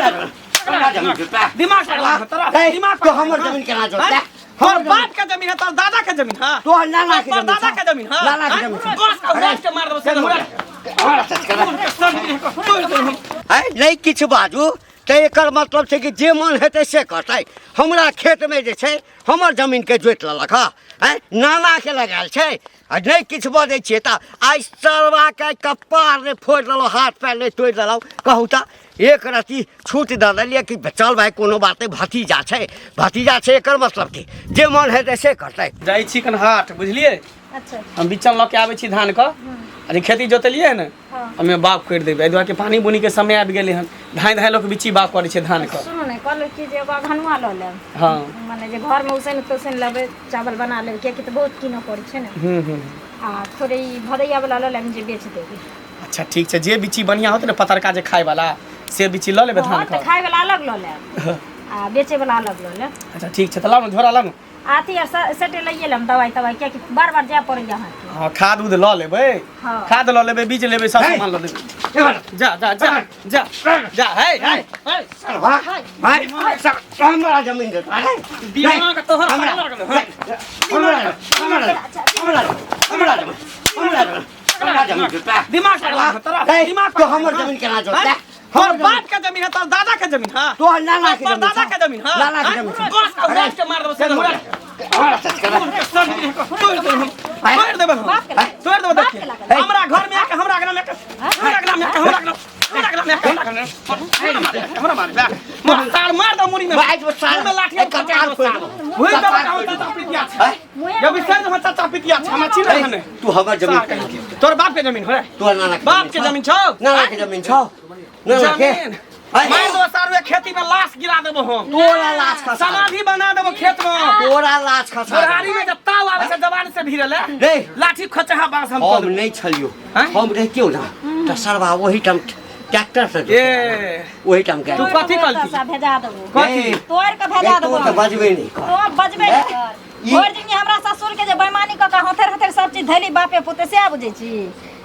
हमरा जमीन जोतबा दिमाग पर लागल तोरा ए, दिमाग तो हमर जमीन केना जोतबा तोहर बाप के जमीन है तोहर दादा के जमीन है तोहर नाना के तोहर जमीन दादा छौ। के जमीन है नाना के जमीन छौ। बस का उड़ा के मार देबो से मुड़ा हमरा सच कर तोड़ देबो हम। है नहि किछु बाजू तऽ एकर मतलब छै कि जे मन हेतै से करतै। हमरा खेतमे जे छै हमर जमीनके जोति लेलक हँ। आँय, नानाके लगायल छै आ नहि किछु बजै छियै तऽ आइ सरवाके कपार नहि फोड़ि देलहुँ, हाथ पैर नहि तोड़ि देलहुँ। कहू तऽ एक रत्ती छूट दऽ देलियै कि चल भाइ कोनो बात नहि, भतीजा छै, भतीजा छै, एकर मतलब की जे मन हेतै से करतै। जाइ छी कन हाट, बुझलियै? अच्छा। हम बिचन लऽ के आबै छी धान के, आ जे खेती जोतलियै ने ओहिमे बाग करि देबै। एहि दुआरे पानि बुनीके समय आबि गेलै हन, धाँइ धाँइ लोक बिच्ची बाग करै छै धान के। सुनू ने, कहलहुँ कि जे एगो अगहनुआ लऽ लेब। हँ। मने जे घरमे उसैन तुसैन लेबै, चावल बना लेबै, किएकि तऽ बहुत कीनऽ पड़ै छै ने। हूँ हूँ आ थोड़े ई भदैया वाला लऽ लेब जे बेच देबै। अच्छा ठीक छै, जे बिच्ची बढ़िआँ होतै ने पतरका जे खायवला से बिच्ची लऽ लेबै धान तऽ के। खायवला अलग लऽ लेब आ बेचैवला अलग लऽ लेब। अच्छा ठीक छै, तऽ लाउ ने झोरा लाउ ने। अथी आर सेटे लैए लेब दवाइ तवाइ, किएकि बार बार जाय पड़ैया अहाँके। हँ, खाद उद लऽ लेबै। हँ। खाद लऽ लेबै, बीज लेबै, सब सामान लऽ लेबै। जा जा जा जा जा, हे हे हे सरवा भाइ सब हमरा जमीन देता है। दिमाग तोहर हमरा लागल हँ। हमरा हमरा हमरा हमरा जमीन हमरा जमीन हमरा जमीन जोतबा। दिमाग पर लागल तोरा। ए, दिमाग तो हमर जमीन केना जोतबा? तोहर बाप के जमीन है, तोहर दादा के जमीन है, तोहर नाना के तोहर जमीन दादा छौ। के जमीन है। नाना के जमीन छौ। बस का उड़ा के मार देबो से मुड़ा। हमरा सच कर। तोड़ देबो हम, तोड़ देबो हम, बाप के लागल। तोड़ देबो। बाप देखिए के लागल। हमरा घर में आके, हमरा अंगना में आके, हमरा अंगना में आके, हमरा अंगना, हमरा अंगना में आके, हमरा अंगना में, हमरा मारे बा मार सार मार दो मुड़ी में। बाज वो सार। मुंह में लाठी एक कपार फोड़ि देबो। भूल देबो कहूं चाचा पितिया छै। मुँहे जब विसर हम चाचा पितिया छै, हमरा चिन्ह हने। तू हमर जमीन केना जोतबा? तोर बाप के जमीन होरे? तोहर नाना के बाप के जमीन छौ? नाना के जमीन छौ, नाना के। जमीन मार दो सारुए, खेती में लाश गिरा देबो हम। तोरा लाश खसा, समाधि बना देबो खेत में। तोरा लाश खसा बुढ़ारी में जब ताव आवे छै जवान से भिड़ल है रे लाठी खचहा बांस हम हम नहीं छलियो। आँय? हम रहितियो ना तऽ सरवा ओही टाइम ट्रैक्टर से जोतै। ए ओही टाइम के तू कथी कहलही? सब भेजा देबो। कथी? तोड़ के भेजा तू देबो। तऽ बजबे नहीं कर। तो बजबे नहीं कर। भरि दिन हमरा ससुर के जे बेईमानी कऽ के हथेर हथेर सब चीज धैली बापे पुते, सएह बुझै छी,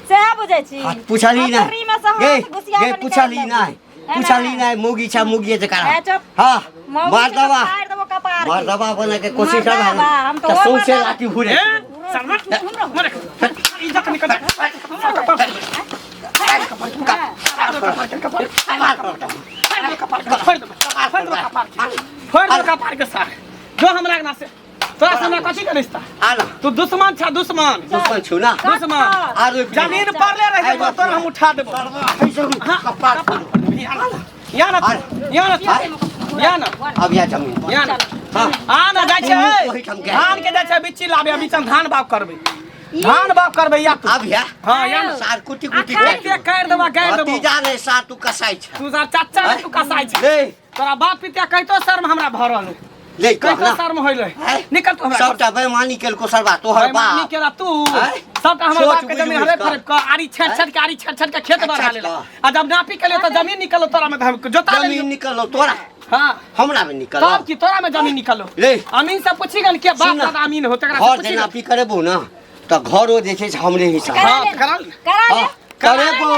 सएह बुझै छी। हाथ पुछली हथेरी नहीं में से हाथ गे घुसिया गे के पुछली निकालि नहीं। लेलक। पुछली नहीं, मोगी छा मोगी जे करा। ए, चुप। हां, मौगी के तऽ मर्दवा फाड़ि देबो कपार के। मर्दवा बने के कोशिश कर। मर्दवा, हम तऽ तऽ ओ सौंसे मर्दवा। लाठी घुरे। ए सरवा मरे इज्जत निकल। फोड़ दो कपार के साथ जो हमरा अंगना से। तोरा से हमरा कथी के रिश्ता? आला तू दुश्मन छा, दुश्मन। दुश्मन छु ना? दुश्मन। आरो जमीन परले रह जेबो तोर हम उठा देबो। कपार फोड़। या ना, या ना, या ना। अब या जमीन पर। या ना। हाँ। आ ना जाइ छै। ओहिठाम के। धान के जाइ छै बिच्ची लाबे, बिच्चा धान बाग करबै, धान बाग करबै या तू। अब या। हाँ, या ना। सार कुटी कुटी। आ एते काटि देबा, गाड़ि देबो। भतीजा ने सार तू कसाई छ। तू सार चाचा ने, तू कसाई छ। ले। तोरा बाप पिता कहितो शर्म हमरा भरल है। ले कहितो कह ना। शर्म होइले। हैं? निकल तू हमरा घर से। सबटा बेईमानी केलको सरबा तोहर बेईमानी बाप। केला तू। हैं? सबटा हमर सोच बाप के बुझि जमीन बुझि हरे कऽ। फरक के आरी छेड़ छेड़ के, आरी छेड़ छेड़ के खेत बढ़ा छेड़ लेला। कऽ। आ जब नापी के लिए तो जमीन निकलो तोरा में, तो हम जोता जमीन लेलियो। निकलो तोरा? हाँ। हमरा में निकलो। तब की तोरा में जमीन निकलो? ले। अमीन से पूछी गन के बाप सुन ना। दादा अमीन हो तकरा से घर पूछी जे गन। नापी करेबो ना तऽ घरो जे छै से हमरे हिसाब। करा हाँ, ले। करा ले। करा ले। हाँ, करेबो।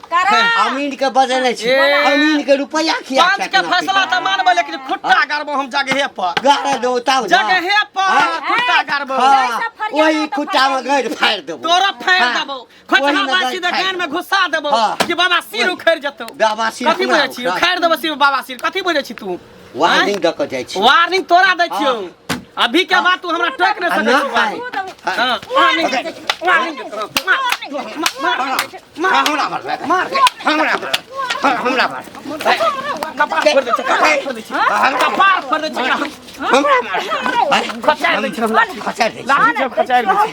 करा। अमीन के बजने छी। ए। अमीन के रुपया खिया पांच के फैसला तऽ मानबै, लेकिन खुट्टा गाड़बो हम जगहे पर। गाड़ा देबो तब ना। जगहे पर हाँ। खुट्टा गाड़बो। हाँ, जैसा फरियाद ओही हो तऽ खुट्टा में फरियाद। गाड़ि फाड़ि देबो। तोरा फाड़ि हाँ। देबो। ओही खोटहा में बासी गाड़ि दे फाड़ि कान में घुसा देबो हाँ। कि बाबा सिर उखड़ि जेतौ। बाबा सिर कथी हमरा बुझै छी? उखड़त। उखाड़ि देबो सिर बाबा सिर। कथी बुझै छी तू? वार्निंग दऽ कऽ जाइ छी। वार्निंग तोरा दै छियौ। हाँ। अभी के बाद तू हमरा टोक नहि आ सकै छी। नहि। हाँ, वार्निंग, वार्निंग मार, मार, मार, हमरा मार, मार, हमरा मार, हमरा मार। कपार फोड़ दै छै, कपार फोड़ दै छै, कपार फोड़ दै छै। हमरा मार, खचारि दै छै हमरा। खचारि दै छै। लाठी सब खचारि दै छै।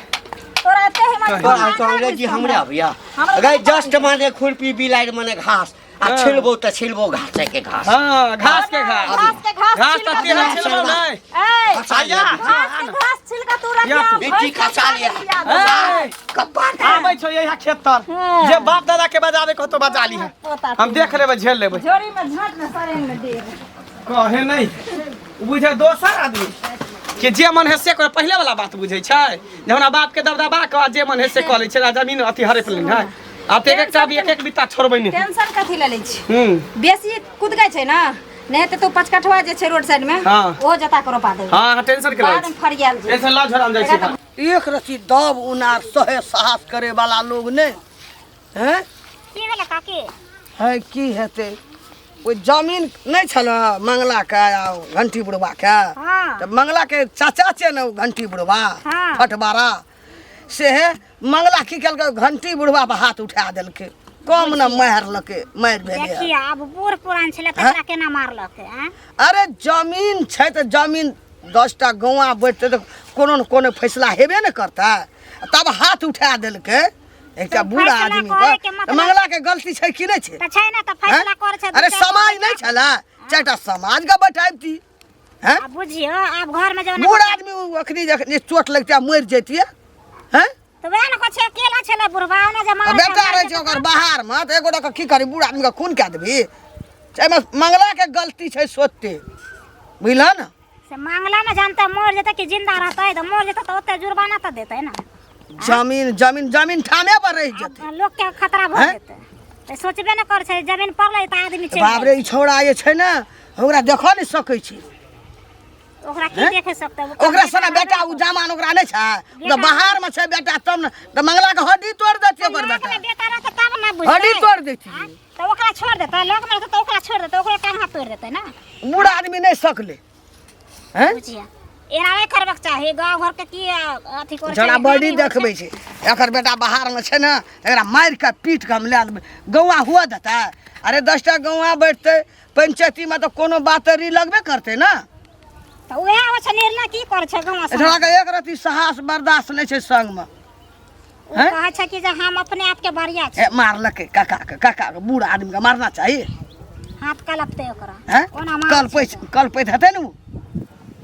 तोरा एते हिम्मत? तोरा तो अंग्रेजी हमरे अबैया गई जस्ट, माने खुरपी बिलाड़ि माने घास आ हाँ। छिलबो तऽ छिलबो घासे के घास। हाँ, घास के घास। घास के घास। घास छिलका तऽ तेहन तू छिलबौ नहि। ए, खसा लिया। आया। घास के घास छिलका तू रख। या तू। बेटी खसा लिया। ए, कपार। आबै छौ यहाँ खेत तर। हाँ। जे बाप दादा के बजाबे कहतो बजा लीहे। पोता। हम देख लेबै, झेल लेबै। झोरी में झाँट में सरेन में दे। कहे नहीं बुझे दोसर आदमी कि जे मन है से करे। पहिले वाला बात बुझै छै जे हमरा बाप के दबदबा के जे मन है से कऽ लै छै आ जमीन अथी हड़प लेने है। आब तऽ एक एकटा भी एक एक बित्ता छोड़बै नहि। टेंशन कथी लए लै छी? हूँ। बेसी कुदकै छै ने, नहि तऽ तू पचकठवा जे छै रोड साइड में, हाँ। ओहो जता के रोपा देबै। हाँ हाँ, टेंशन के बाद में फरियाल जे टेंशन ला झोरा में जाइ छी। एक रति दब उनार सहे साहस करे वाला लोग नहि हैं। की भेलै काकी? है की हेतै, ओहि जमीन नहि छल मंगलाके आ घंटी बुढ़बाके? हाँ। तऽ मंगलाके चाचा छै ने ओ घंटी बुढ़बा, हाँ। फटबारा से हे। मंगला की केलकै, घंटी बुढ़बा पर हाथ उठा देलकै, कम ने मारलकै, मारि भेलै। देखिए आब बूढ़ पुरान छलै तकरा केना मारलकै आँय? अरे जमीन छै तऽ जमीन 10टा गौआँ बैठतै तऽ कोनो ने कोनो फैसला हेबे ने करतै। तब हाथ उठा देलकै एकटा तऽ बूढ़ फैसला आदमी करे पर। के तऽ मतलब- मंगला के गलती छै कि नहि छै? तऽ छै ने, तऽ फैसला हैं? करै छै। अरे समाज नहि छलै, 4टा समाज के बैठाबती हैं। आब बुझियौ, आब घर में जब बूढ़ आदमी ओ अखनी जखनी चोट लगतै आ मरि जैतियै हैं। तऽ वएह ने कहै छै, अकेला छलै बुढ़बा ओना जे आ मारै बेटा रहै छै ओकर बाहर मे, तऽ एगोटा के की करी, बूढ़ आदमी के खून कए देबही? एहिमे मंगला के गलती छै सोचते, बुझलह ने? से मांगला ने जानते मर जेतै कि जिंदा रहतै, तऽ मर जेतै तऽ ओते जुर्माना तऽ देतै ने। जमीन जमीन जमीन ठामे पर रहि जेतै। आब लोक के खतरा भऽ हैं? जेतै, तऽ सोचबे ने करै छै, जमीन पड़लै तऽ आदमी चलि बाप रे, ई छौड़ा जे छै ने, ओकरा देखऽ नहि सकै छी। ओकरा की हैं? देखे सकतै? ओकरा सना बेटा ओ जमान ओकरा नहि छै, ओ तऽ बाहर में छै बेटा, तब ने तऽ मंगला के हड्डी तोड़ देतियै ओकर लग बेटा। में बेटा रहतै तब ने बुझतै। हड्डी तोड़ देतियै। आँय? तऽ ओकरा छोड़ देतै? लग में रहतै तऽ ओकरा छोड़ देतै, ओकरो टांग हाथ तोड़ देतै ने। बूढ़ आदमी नहि सकलै हैं। बुझिया, एना नहि करबाक चाही। गाँव घर के की अथी करै छै, जरा बड़ी हानि होइ छै। देखबै छै, एकर बेटा बाहरमे छै ने, एकरा मारि कऽ पीट कऽ हम लए लेबै। गौआ हुअ देतै? अरे 10टा गौआ बैठतै पंचायतीमे तऽ कोनो बात री लगबे करतै ने। तऽ उएह होइ छै निर्णय, की करै छै गाँव समाज? एकरा के एक रति साहस बर्दाश्त नहि छै संगमे। ओ कहै छै कि जे हम अपने आपके बढ़िया छी। ए, मारलकै काका के, काका के बूढ़ आदमी के मारना चाही? हाथ कलपतै ओकरा हैं? ओना मारै कलपै छै। कलपैत हेतै ने उ।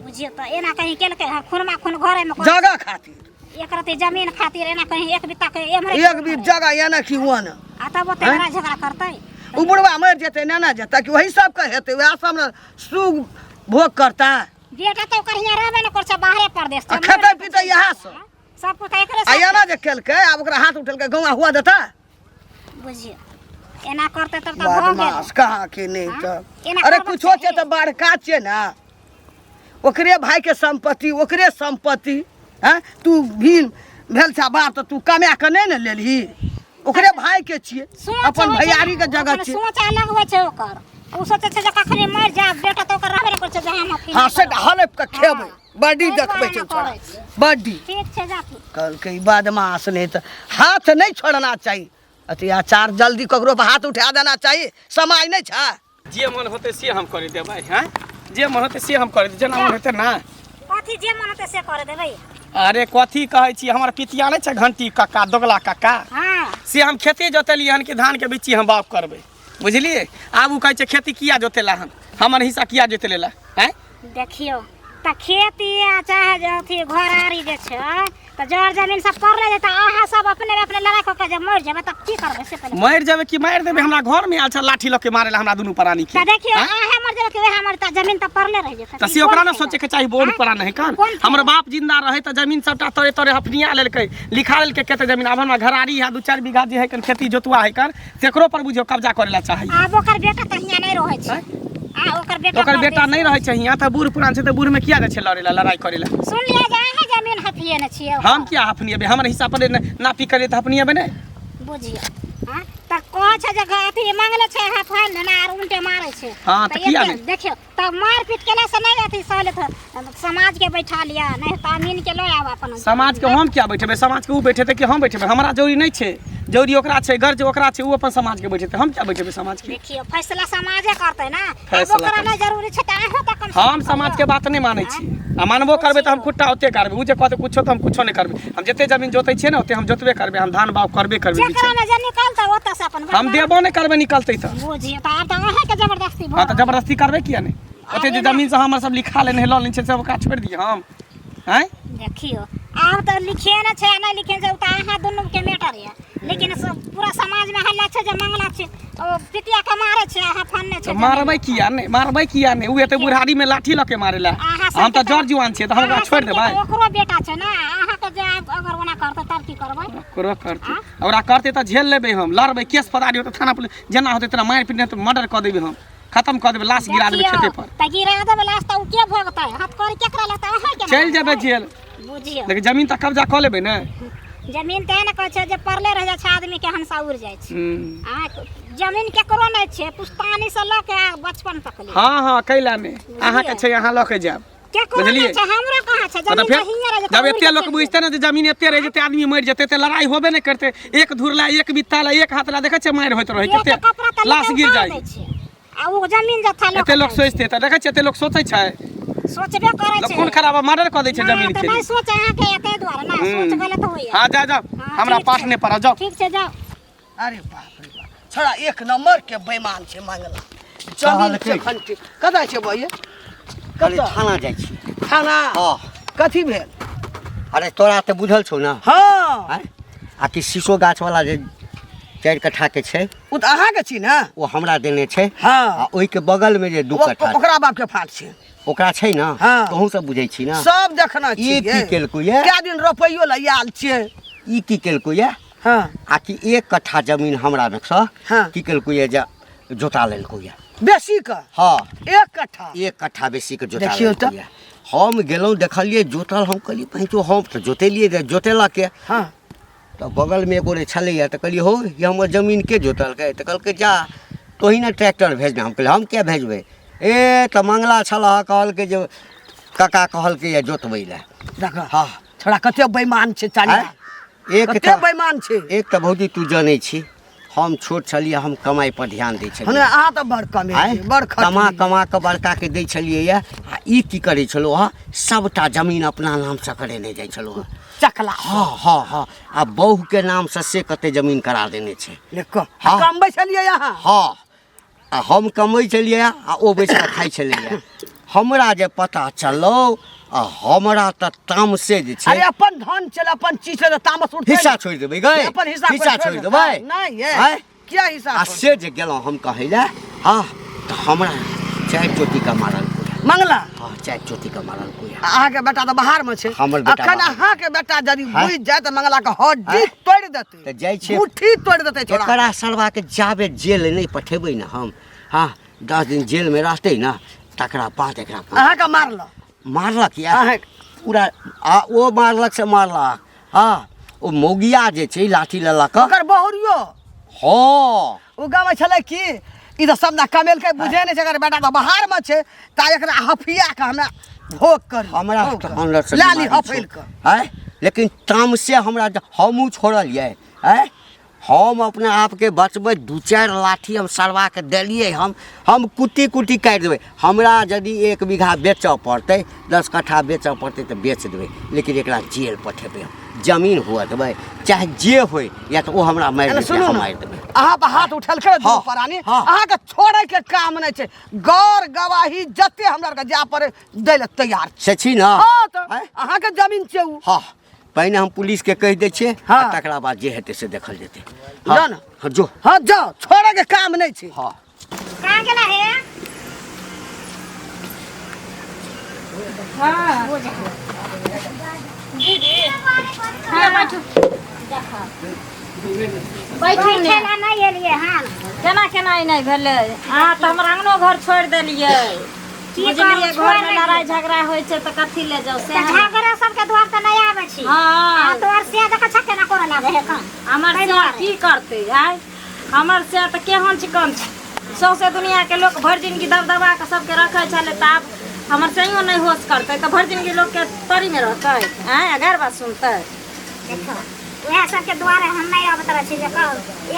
बुझियौ तऽ एना कहीं केलकै हँ, खूनमा खून घरे में जगह खातिर, एक रति जमीन खातिर एना कहीं एक बित्ता के एम्हरे एक बीत जगह एना कि ओना। आ तब ओते हैं? लड़ाइ झगड़ा करतै। उ बुढ़वा मरि जेतै, नेना जेतै कि वही सबके हेतै, वएह सब ने सुख भोग करता। बेटा तऽ ओकर हियाँ रहबे ने करै छै, बाहरे परदेश आ छै। खेतै पीतै इएह सब। सब कुछ एकरे आ एना जे केलकै, आब ओकरा हाथ उठेलकै, गौआ हुआ देता? बुझियौ, एना करतै तब तऽ भऽ गेल। बदमाश कहाँ के नहि। हाँ? तऽ एना अरे करबाक कुछो छै चाही। तऽ बड़का छियै ने, ओकरे भाईके सम्पत्ति, ओकरे सम्पत्ति हैं। तू भीन भेल छा बाप, तऽ तू कमा कऽ नहि ने लेलही? ओकरे भाईके छियै, सोच अपन होइ छै भैयारीके ने, जगह अपन छियै। सोच अलग होइ छै ओकर। ओ सोचै छै जे कखनी मरि जायब, बेटा तऽ ओकर रहबे ने करै छै जे हम अथी हाँ नहि से करब। हलप कऽ खेबै। हाँ। बड्डी ताहि देखबै दुआरे छै एना छोड़ा करै छै। बड्डी ठीक छै, जाथु। कहलकै ई बदमाश नहि तऽ हाथ नहि छोड़ना चाही, अथी अचार जल्दी ककरो पर हाथ उठा देना चाही, समाज नहि छै। जे मन होतै से हम करि देबै हैं, जे मन होतै से हम करि देबै, जेना मन हेतै ना। कथी जे मन होतै से करे देबै? अरे कथी कहै छी, हमर पितिया नहि छै घंटी कक्का, दोगला कक्का? हाँ। से हम खेती जोतेलियै हन कि धानके बिच्ची हम बाग करबै, बुझलियै? आब ओ कहै छै खेती किया जोतेला हन, हमर हिस्सा किया जोते लेला आँय? देखियौ तऽ खेती आ चाहे जे अथी घरारी जे छै तऽ जर जमीन सब पड़ले जेतै, अहाँ सब अपने में अपने लड़ाइ कऽ के जे मरि जेबै तऽ की करबै से पहिले। मरि जेबै कि मारि देबै? हमरा घरमे आयल छै लाठी लऽ के मारै लए हमरा दुनू प्राणी के। तऽ देखियौ, आँय? अहाँ मरि जेबै कि वएह मरतै, जमीन तऽ पड़ले रहि जेतै। तऽ ई से ओकरा कोन ने फायदा? सोचैके चाही, बोर्ड आँय? पर नहि कान कोन हमर फायदा? बाप जिंदा रहे तऽ जमीन सबटा तोरे तोरे हफनिया लेलकै, लिखा लेलकै कते जमीन। आब हमरा घरारी है 2-4 बीघा जे है कन खेती जोतुआ है कन, तेकरो पर बुझियौ कब्जा करे ला चाही। आब ओकर बेटा तऽ हियाँ नहि रहै छै आ ओकर बेटा ओकर बेटा परदेश नहि रहै छै हियाँ तऽ बूढ़ पुरान छै, तऽ बूढ़ में किया जाइ छै लड़े ला, लड़ाई करे ला? सुन लिअ जे अहाँ जमीन हफिए ने छियै ओकर। हम किया हफनिएबै? हमर हिस्सा पर नापी करियै तऽ हफनिएबै नहि? बुझियौ, हँ तऽ कहै छै जे अथी मांगले छै हफाइन ने आर उल्टे मारै छै। हाँ, तऽ किया एते नहि? देखियौ तऽ मारपीट केला से नहि अथी सहलत, समाज के बैठा लिअ, नहि तऽ अमीन के लऽ आब अपन। समाज के हम किया बैठेबै? समाज के ओ बैठेतै कि हम बैठेबै? हमरा जरूरी नहि छै, जरूरी ओकरा छै, गर्ज ओकरा छै, ओ अपन समाज के बैठेतै, हम किया बैठेबै समाज के? देखियौ, फैसला समाजे करतै ने आब। फैसला ओकरा करतै। नहि जरूरी छै तऽ अहूँ तऽ कम से हम कम समाज के करियौ। बात नहि मानै छी आ मानबो करबै तऽ हम खुट्टा ओते करबै। ओ जे कहतै कुछो तऽ हम कुछो नहि करबै। हम जते जमीन जोतै छियै ने, ओते हम जोतबे करबै, हम धान बाग करबे करबै। जेकरा में जे निकलतै ओतऽ से अपन हम देबो नहि करबै निकलतै तऽ। बुझियौ तऽ आब तऽ अहाँके जबरदस्ती भऽ हाँ तऽ रहल। जबरदस्ती करबै किया नहि? ओते जे जमीन से हमर सब लिखा लेने है, लऽ लेने छै, से ओकरा छोड़ि दियै हम आँय? देखियौ, आब तऽ लिखे ने छै आ नहि लिखे छै, ओ तऽ अहाँ दुनू के मैटर यऽ, लेकिन पूरा समाज में हल्ला छै जे मंगला छै ओ पितिया के मारै छै, अहाँ फन्ने छै तऽ मारबै किया नहि? मारबै किया नहि? ओ एते बुढ़ारी में लाठी लऽ के मारे ला, अहाँ हम तऽ सबके जर जुआन छियै, तऽ हम ओकरा अहाँ छोड़ि सबके देबै? तऽ ओकरो बेटा छै ने, अहाँके जे आब अगर ओना करतै तब की करबै? करबे करतै। ओकरा करतै तऽ झेल लेबै हम, लड़बै, केस फौजदारी होतै, थाना पुलिस जेना होतै तेना मारि पीट तऽ मर्डर कऽ देबै हम, खत्म कऽ देबै, लाश गिरा देबै देखियौ, खेते पर। तऽ गिरा देबै लाश तऽ ओ के भोगतै? हथकड़ी केकरा लगतै? अहाँके ने चलि जेबै लगतै। जेल। बुझियौ। लेकिन जमीन तऽ कब्जा कऽ लेबै ने। जमीन तऽ ने कहै छै जे पड़ले रहि जाइ छै आदमीके हंसा उड़ि जाइ छै। हम्म। आ जमीन केकरो नहि छै, पुश्तानी से लऽ के आ बचपन तक ले। हँ हँ, कैला नहि, अहाँके छै, अहाँ लऽ के जायब। केकरो बुझलियै? नहि छै, हमरो कहाँ छै तऽ जमीन? फेर तऽ हियाँ रहि जेतै, जब उड़ि एते के लोक चलि बुझतै ने जे जमीन एते रहि जेतै, आदमी मरि जेतै, तऽ लड़ाइ होबे नहि करतै। एक धूर ला, एक बित्ता ला, एक हाथ ला, देखै छियै मारि होइत रहै, जेतै। कते कपड़ा तऽ लाश गिर उतार जाइ। दै छै आ ओ जमीन जथा लऽ एते के लोक जाइ छै। सोचतै तऽ देखै छियै एते लोक सोचै छै? सोचबे करै लोक छै। खून खराबा मर्डर कऽ दै छै ना, जमीन तऽ के नहि लिए। सोच अहाँके एते दुआरे ना सोच गलत होइए। हँ, जा जाओ। हँ, हमरा ठीक पाठ छै। नहि पढ़ा, जाओ। ठीक छै, जाओ। अरे बाप रे बाप, छोड़ा एक नंबर के बेईमान छै मंगला। जमीन कहलकै। छै खंटी कतऽ छै बहिए? अरे कतऽ? थाना जाइ छी। थाना? हँ। कथी भेल? अरे तोरा तऽ बुझल छौ ने? हँ। आँय? आ कि शीशो गाछ वाला जे 4 कट्ठा के छै, ओ तऽ अहाँके छी ने? ओ हमरा देने छै। हँ। आ ओहिके बगल में जे 2 कट्ठा छै, ओकरा बाप के फाट छै। ओकरा छै ने? हँ। तोहूँ सब बुझै छी ने? सब देखना ई छियै। की केलको ये? कए दिन रोपैयो लए आयल छियै। ई की केलको ये? हँ। आ कि 1 कट्ठा जमीन हमरा में सँ हँ। की केलको ये जे जोता लेलको ये बेसी के? हँ। 1 कट्ठा? 1 कट्ठा बेसी के जोता देखियौ लेलको तऽ। ये। हम गेलहुँ, देखलियै जोतल, हम कहलियै पैंचो हम तऽ जोतेलियै रे, जोतेलक ये। हँ। तऽ बगलमे एगो रे छलैए, तऽ कहलियै हौ, ई हमर जमीन के जोतलकै? तऽ कहलकै जा तोही ने ट्रैक्टर भेजना। हम कहलियै हम किया भेजबै? ए तऽ मंगला छलह, कहलकै जे काका कहलकै ये जोतबै लए। देख। हँ। छोड़ा कते बेईमान छै चाली। आँय? एक कते तऽ बेईमान छै। एक तऽ भौजी तू जनै छी, हम छोट छलियै, हम कमाइ पर ध्यान दै छलियै। हने अहाँ तऽ बड़ कमे आँय? बड़ खटनी। कमा कमा कऽ बड़काके दै छलियै ये, आ ई की करै छलहुँ हँ, सभटा जमीन अपना नामसँ करेने जाइ छलहुँ हँ। चकला। हँ हँ हँ, आ बहुके नामसँ से कते जमीन करा देने छै। देखो। हँ। कमबै छलियै अहाँ? हँ, आ हम कमै छलियै आ ओ बैस कऽ खाइ छलैए। हमरा जे पता चललौ आ हमरा तऽ तामसे जे छै। अरे अपन धन छलै, अपन चीज छलै, तामस उठतै हिस्सा ने। छोड़ि देबै गै? अपन हिस्सा हिस्सा कोइ छोड़ि देबै? नहि ये। आँय? किया हिस्सा आ छोड़ि? से जे गेलहुँ हम कहै लए, हँ, तऽ हमरा 4 चोटी के मारल कोइ। मंगला? हँ, 4 चोटी के मारल कोइ। अहाँके बेटा तऽ बाहर में छै। हमर बेटा अखन बाहर। अहाँके बेटा यदि हँ? बुझि जाय तऽ मंगला के हड्डी हँ? तोड़ि देतै। तऽ जाइ छियै। मुट्ठी तोड़ि देतै छोड़ा। एकरा सरवा के जाबे जेल नहि पठेबै ने हम, हँ, 10 दिन जेलमे रहतै ने तकरा बाद एकरा अहाँके मारलक? मारलक या अहाँके पूरा। आ ओ मारलक से मारलक, हँ, ओ मौगिया जे छै लाठी लऽ कऽ ओकर बहुरियो। हँ। ओ गाबै छलै कि ई तऽ सब ना कमेलकै, बुझै नहि छै, एकर बेटा तऽ बाहर में छै, ता एकरा हफिया के हमरा भोग करी। हमरा भोग करी। अंदर से ला ली बीमारी हफैल छौ। कऽ। आँय, लेकिन तामसे हमरा हमहूँ छोड़लियै। आँय, हम अपना आपके बचबै 2-4 लाठी हम सरवा के देलियै, हम कुट्टी कुट्टी काटि देबै। हमरा यदि 1 बीघा बेचऽ पड़तै, 10 कट्ठा बेचऽ पड़तै तऽ बेच देबै, लेकिन एकरा जेल पठेबै हम, जमीन हुअ देबै चाहे जे होय, या तऽ ओ हमरा मारि एने देतै, सुनू हम ने, मारि देबै। अहाँ पर हाथ उठेलकै दुनू हँ, प्राणी, हँ। अहाँके छोड़ै के काम नहि छै। गौर गवाही जते हमरा आरके जाय पड़े दै लए तैयार छी। से छी ने? हँ तऽ आँय? अहाँके जमीन छै उ। हँ, पहिने हम पुलिसके कहि दै छियै। हँ। आ तकरा बाद जे हेतै से देखल जेतै। जा ने। हँ, जो। हँ जाओ, छोड़े के काम नहि छै। हँ। कहाँ गेला हे? हाँ दीदी हाँ, बैठू बैठू ने। बैठे ला नहि एलियै हन। केना केना ई नहि भेलै? अहाँ तऽ हमर अङ्गनो घर छोड़ि देलियै। की बुझलियै, करू, घरमे छोड़ि लड़ाइ झगड़ा होइ छै तऽ कथी ले जाउ से तऽ झगड़ा सबके द्वार तऽ नहि आबै छी। हँ। आ तोहर से देखै छ केना करऽ लागै है कन। हमर ताहि से दुआरे। की करतै आइ? हमर से तऽ केहन छै कम छै, सौंसे दुनियाके लोक भरि जिनगी दबदबा कऽ सबके रखै छलै, तऽ आब हमर सैयो नहि होश करतै तऽ भरि जिनगी लोकके तरीमे रहतै? आँय, आ गारि बात सुनतै? देखो, उएह सबके दुआरे हम नहि अबैत रहै छी जे कह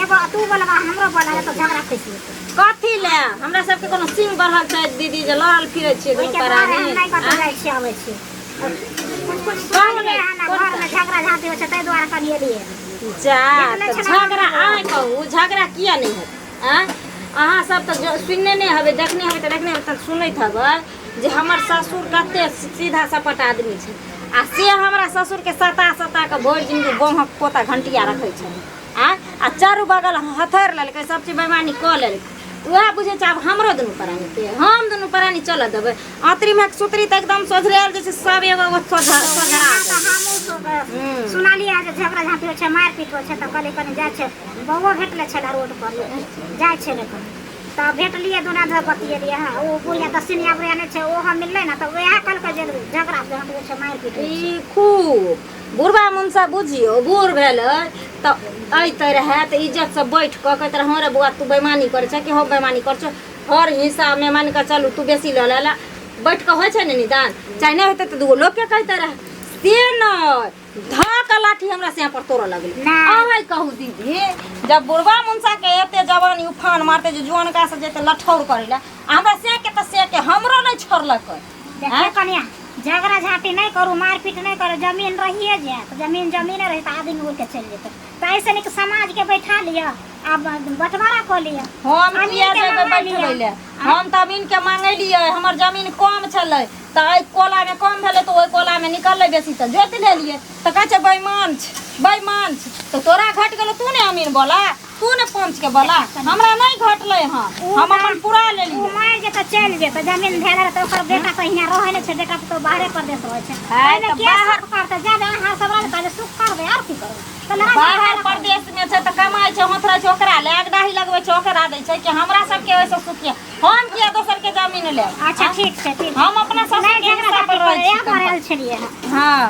एगो तू बोलबा हमरो बोला तऽ झगड़ा फँसि जेतै। कथी ले? हमरा सबके कोनो सिंह बढ़ल छै दीदी जे लड़ल फिरै छियै दुनू ओहिके दुआरे प्राणी? हम नहि कतहु आँय? जाइ छी अबै छी। कुछ कुछ सुनलियै हन, घरमे झगड़ा झाँटी होइ छै, ताहि दुआरे कनि एलियै। जा देखने तऽ छलहुँ झगड़ा हम। अहाँ कहू, झगड़ा किया नहि हेतै? आँय, अहाँ सब तऽ सुनने नहि हेबै, देखने हेबै तऽ देखने हेबै, तऽ सुनैत हेबै जे हमर ससुर कते सीधा सपाट आदमी छै, आ से हमरा ससुरके सता सता कऽ भरि जिनगी बोहक पोता घंटिया रखै छलै। आँय, आ चारू बगल हथेर लेलकै, सब चीज बेमानी कऽ लेलकै। वएह बुझै छै। आब हमरो दुनू प्राणीके, हम दुनू प्राणी चलऽ देबै? अतरीमे सुतरी तऽ एकदम सोझरायल जे छै, सब एगो एगो सोझरा सोझरा। हमहूँ सुनलियै जे झगड़ा झाँटी होइ छै, मारिपीट होइ छै, तऽ कहलियै कनि जाइ छै। बौओ भेटलै छलै रोड पर, जाइ छलै तऽ भेटलियै, दुनू आदमी बतियेलियै। हँ, ओ बुढ़िया दक्षिणिया बुढ़िया नहि छै, ओ हम मिललै ने, तऽ वएह कहलकै जे झगड़ा झाँटी होइ छै, मारिपीट होइ छै। ई खूब बुढ़बा मुनसा बुझियौ, बूढ़ भेलै तऽ अइते रहए तऽ इज्जतसँ बैठ कऽ कहैत रहए, हँ रे बौआ, तू बेमानी करै छह कि हम बेमानी करै छौ? हर हिस्सामे मानि कऽ चलू तू बेसी लऽ लेला, बैठ कऽ होइ छै ने निदान। चाहे नहि होइतै तऽ दूगो लोकके कहिते रहए, से नहि, धऽ कऽ लाठी हमरा सिया पर तोड़ऽ लगलै। अबै कहू दीदी, जब बुढ़बा मुनसाके एते जवानी उफान मारतै जे जुअनका से जेतै लठौर करै लए, आ हमरा सियाके तऽ सियाके हमरो नहि छोड़लकै। देखियौ कनिया, झगड़ा झाँटी नहि करू, मारपीट नहि करू। जमीन रहिए जायत, जमीन जमीने रही तऽ आदमी उड़ि कऽ चलि जेतै। तऽ एहिसँ नीक समाजके बैठा लिअ आ बँटवारा कऽ लिअ। हम अमीन किया के जेबै मंगा लिअ। बैठबै लए? हम तऽ अमीनके मांगेलियै, हमर जमीन कम छलै तऽ एहि कोलामे कम भेलै तऽ ओहि कोलामे निकललै बेसी तऽ जोति लेलियै। तऽ कहै छै बेईमान छै, बेईमान छै। तऽ तोरा घटि गेलौ, तू ने अमीन बोला, तू ने पंच के बोला। हमरा नहि घटलै हँ, हम अपन पूरा ओ लेलियै। मरि जेतै, चलि जेतै, जमीन भेल रहतै, ओकर बेटा तऽ हियाँ रहै नहि छै, बेटा तऽ बाहरे परदेश रहै छै। है, एहिमे तऽ के बाहर सुख करतै? जब अहाँ सब रहबै तब सुख करबै, आर की करबै? तऽ लड़ाइ बाहर झगड़ा परदेश में छै तऽ कमाइ छै, होथरै छै, ओकरा ले अगदाही लगबै छै, ओकरा दै छै कि हमरा सबके ओहिसँ सुखी? हम किया दोसर के जमीन लेब? अच्छा ठीक छै, ठीक। हम अपना सासुर नहि के झगड़ा हिस्सा पर झाँटी रहै करै, छी। इएह दुआरे आयल छलियै हँ। हाँ,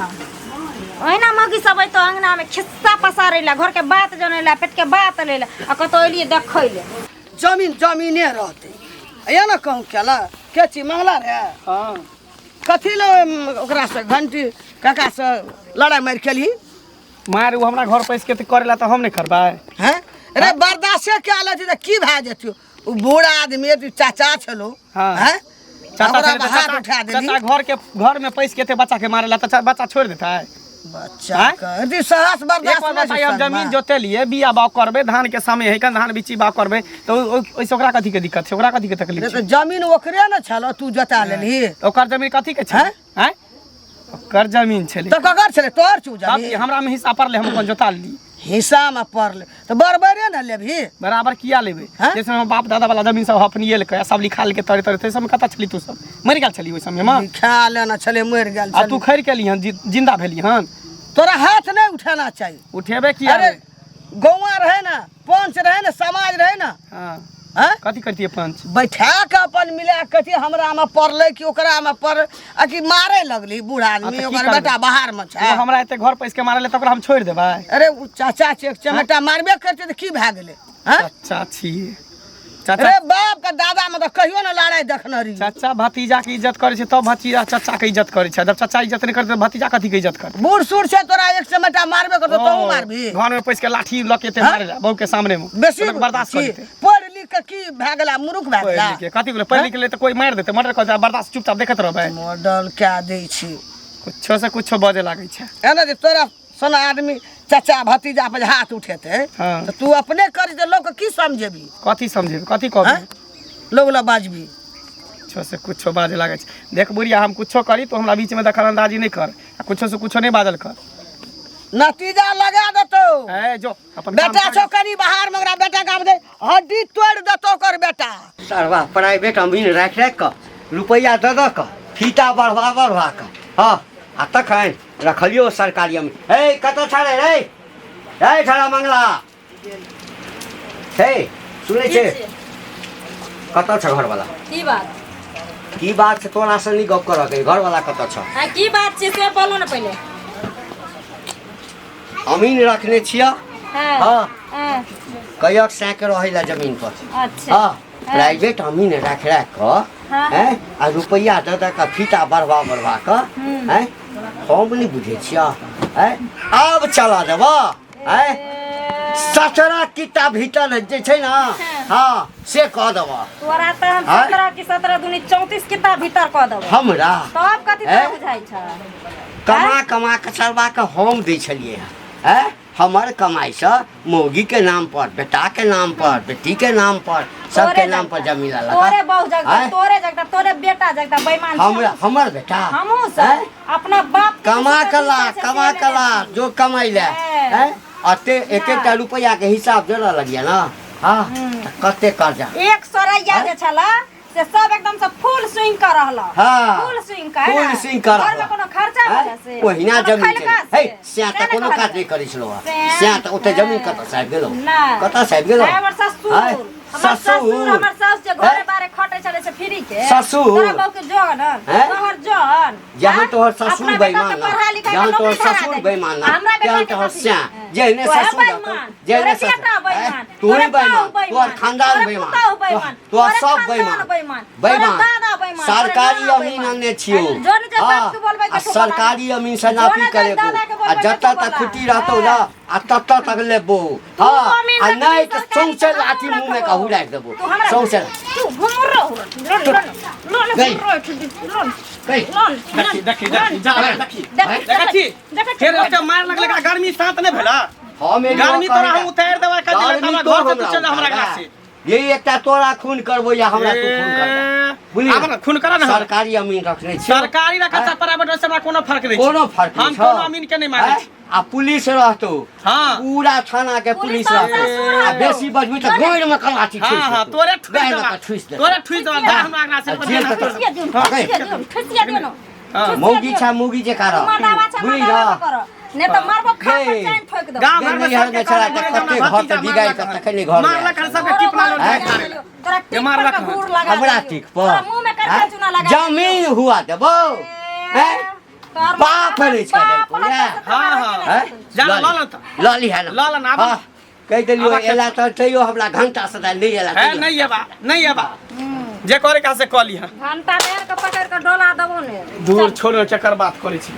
ओहिना मौगी सब अयतौ अंगना में खिस्सा पसारै लए, घर के बात जनै लए, पेट के बात लै लए, आ कतौ एलियै देखै लए। जमीन जमीने रहतै, या ने कहूँ केला के छी मंगला रे? हाँ। कथी ले ओकरासँ घंटी काकासँ लड़ाइ मारि केलही? मार ओ हमरा घर पैस के तऽ करेला तऽ हम नहि करबै? हैं रे, बर्दाश्ते कए लेती तऽ की भए जेतौ? ओ बूढ़ आदमी, तू चाचा छलो। हाँ। हैं, चाचा ओकरा छलै तऽ पर हाथ चाचा उठा देली। चाचा घर के घर में पैस के एते बच्चा के मारेला तऽ बच्चा छोड़ि देतै? बच्चा आँय? के यदि साहस एक बर्दाश्त बार नहि बताइए, हम छै जमीन संगमे। जोतेलिए, बिया बाग करबै, धान के समय है, धान बिच्ची बाग करबै तऽ ओहिसँ ओकरा कथी के दिक्कत छै? ओकरा कथी के तकलीफ रे छै? तऽ जमीन ओकरे ने छलो, तू जोता लेलही। तऽ ओकर जमीन कथी के छै? हैं? आँय, ओकर जमीन छलै तऽ ककर छलै? तोहर छौ तब जमीन? की हमरा में हिस्सा पड़लै, हम अपन जोता लेली। हिस्सामे पड़लै तऽ बरबरे ने लेबही। बराबर किया लेबै? हैं? जैसे हमर बाप दादा वाला जमीन सब हफनिएलकै आ सब लिखा लेलकै तरे तरे, ताहि समय कतऽ छली तू? सब मरि गेल छली ओहि समय मे। लिखा लेना छलै, मरि गेल आ तू छलै। खैर केली हन, जिंदा भेली हन। तोरा हाथ नहि उठाना चाही। उठेबे किया? अरे रे? गौआ रहै ने, पंच रहै ने, समाज रहै ने। हाँ। हैं? कथी करतियै पंच? बैठा के अपन मिला के कथी हमरा मे पड़लै कि ओकरा मे पड़ आ कि मारे लगली बूढ़ आदमी? तऽ की ओकर करबै? बेटा बाहर मे छै। ओ हमरा एते घर पैस के मारले तऽ ओकरा हम छोड़ि देबै? अरे ओ चाचा छै, एक चमेटा मारबे करतै तऽ की भए गेलै? हैं? चाचा छियै चाचा। अरे बाप के दादा मे तऽ कहियो ने लड़ाइ देखने रही। चाचा भतीजा के इज्जत करै छै तब भतीजा चाचा के इज्जत करै छै। जब चाचा इज्जत नहि करतै तऽ भतीजा कथी के इज्जत करतै? बूढ़ सूढ़ छै, तोरा एक चमेटा मारबे करतौ, तोहू मारबी। घर में पैस के लाठी लऽ के एते हाँ? मारे ला बहू के सामने में बेसी तऽ बर्दाश्त छी, करतै? पढ़ि लिख के की भए गेला? मूर्ख भए पढ़ि गेला? लिख के कथी भेलै? पढ़ि लिख ले तऽ कोई मारि देतै, मर्डर कऽ देतै, बर्दाश्त चुपचाप देखैत रहबै? मॉडल कए दै छी। कुछो से कुछो बजे लागै छै। एना जे तोरा सन आदमी चाचा भतीजा पर जे हाथ उठेतै हाँ। तऽ तू अपने करी तऽ लोक की समझेबी? कथी समझेबै? कथी कहबै? हैं? लोग लग बाजबी। कुछो से कुछो बाजे लागै छै। देख बुढ़िया, हम कुछो करी तो हमरा बीच में दखल अंदाजी नहि कर आ कुछो से कुछो नहि बाजल कर। नतीजा लगा देतौ। ए जो अपन काम बेटा कर। छौ कनी बाहर में, ओकरा बेटा के आब दे, हड्डी तोड़ि देतौ ओकर बेटा। सरवा प्राइवेट अमीन राखि राखि कऽ रुपैआ दऽ दऽ कऽ फीता बढ़वा बढ़वा कऽ, हँ, आ तखन रखलियौ सरकारी अमीन। हे, कतऽ छलै रे? हे छड़ा मंगला, हे, सुनै छै? कतऽ छ घरवाला? की बात? की बात छै? तोरा से नहि गप करऽ के। घरवाला कतऽ छ? आ की बात छै से बोलो ने पहिले। अमीन रखने छियऽ। हाँ। हाँ। हाँ। कयक सैक रहै ला जमीन पर। अच्छा। हाँ, प्राइवेट अमीन राखि राखि कऽ हाँ। हैं, आ रुपैआ दऽ दऽ कऽ फीता बढ़वा बढ़वा कऽ, हैं, हम नहि बुझै छियऽ हैं। आब चला देबऽ हैं, 17 किता भीतर जे छै ने, हाँ, से कऽ देबऽ। तोरा तऽ हम आँय? 17 की 17 दूनी 34 किताब भीतर कऽ देबो। हमरा तब कथी हैं? तोरा बुझाइ छ? कमा कमा कऽ चलबा कऽ हम दै छलियै हँ, हैं? हमर कमाइसँ मौगीके नाम पर, बेटाके नाम पर, बेटीके नाम पर, सबके तोरे नाम पर जगता। जमीन लेलक। तोरे बहू जगता। आँय? तोरे जगता, तोरे बेटा जगता, बेईमान छी। हमरा हमर बेटा हमहूँ सब आँय? अपना बाप के कमा जे कला पैसा छै कमा से कला लेने छी। जो कमाइ ले हैं। हैं? अते एक एकटा रुपैआके हिसाब जोड़ऽ लगिया ने। हाँ तऽ कते कर्जा एक सौरैया जे छला से सब एकदम से फुल स्विंग कर रहल हाँ। फुल स्विंग कर फुल स्विंग कर घर में कोनो खर्चा आँय? भेल से ओहिना कोनो जमीन खैलका छै से? हे स्या से तऽ ने कोनो कहलियै। काज नहि करै छलौ हँ से? स्या तऽ ओते जमीन कतऽ से आबि गेलौ नहि। कतऽ से आबि गेलौ आँय, हमर ससुर आँय? हमर ससुर हमर सास जे घरे आँय? बारे खटै छलै से फ्री के ससुर? तोरा बहू के जन आँय? तोहर जन जहाँ आँय? तोहर ससुर अपना बेटा बेईमान के पढ़ा लिखा के जहाँ तोहर नौकरी धरा ससुर देली। बेईमान हमरा बेटा जहाँ के तोहर कथी? स्या जेहने तोहरे ससुर रहतौ बेईमान, जेहने तोहरे ससुर बेटा बेईमान, आँय? तोरे तोहरे बेईमान बाऊ बेईमान, तोहर खानदान तोहरे बेईमान पुतहु बेईमान, तोहर तोहरे सब खानदान बेईमान बेईमान, तोहरे बेईमान दादा बेईमान, तोहरे सरकारी नाना अमीन बेईमान। अनने छियौ जोन जे बाप के बोलबै आ देखो सरकारी अमीन से जोन नापी जे करेबो दादा के आ बोलबै जतऽ देखो तक बोला। खुटी रहतौ ना आ ततऽ तक लेबो तू हाँ अमीन आ रखबी, नहि तऽ सरकारी सौंसे तऽ लाठी हमहूँ मुँहमे रखबो। कहू राखि देबो तू हमरा सौंसे तू घुमुर्रो हुर्रो, लोन लोन लोन गई। घुमुर्रो लोन गई। लोन देखी देखी देखी जा देखी देखी, देखै छी देखै छी। फेर ओते मार लगलै एकरा गर्मी शांत नहि भेला हम एलियौ गर्मी तोरा कहै हम उतारि देबै कल गर्मी हमरा तो घर से तू चल जा हमरा उतारबे। ग्लास से ये एकटा तोरा खून करबो या हमरा तू खून करबे बुझलियै? आब ने खून करा ने हमरा। सरकारी अमीन रखने छियौ सरकारी रखा चाहे प्राइवेट से हमरा कोनो फर्क नहि छै। कोनो फर्क नहि हम छौ। कोनो अमीन के नहि मानै आँय? छी आ पुलिस रहतौ हाँ। पूरा थाना के पुलिस पुलिस रहतौ ससुर आ रहतौ। बेसी बजबी तऽ गोड़ में कलाची हाँ ठुसि हाँ देतौ। तोरे ठुसि गाय देबा लऽ कऽ ठुसि देतौ। तोरे ठुसि देबा जा हमरा अंगना से आ जेल तक ठुसिया दियौ हाँ, ठुसिया दियौ ठुसिया दियौ ने हाँ। मौगी छा मौगी जे कार मर्दावा छै बुझली मर्दावा ना? कर नहि तऽ मारबो खा पर गई। चैन ठोकि देबो गाँव गई घर में नैहर सबके में छला कहने तऽ जे हमरा कते घर भतीजा तऽ बिगाड़ि कऽ मारलक हन। तखने घर में मारलक हन सबके टिपला लोड आँय? तोरा जे टिक पर मारलक के हन। घूर लगा हमरा देलियौ। टिक पर तोरा मुँह में करका आँय? चूना लगा जमीन हुआ देबो हैं? तोहर बाप रे छै बाप देलकौ, या? हाँ हाँ हैं? जा लऽ लऽ लऽ तऽ। लऽ लिहे ना। लऽ ले ना, आब। हाँ, कहि देलियौ आब एला तऽ तैयो हमरा घंटा सदा नहि एला है तैयो। नहीं अबा नहीं अबा जे करे का से कऽ लिहा घंटा बेर के पकड़ के डोला देबो ने दूर छोड़ो चक्कर बात करै छी।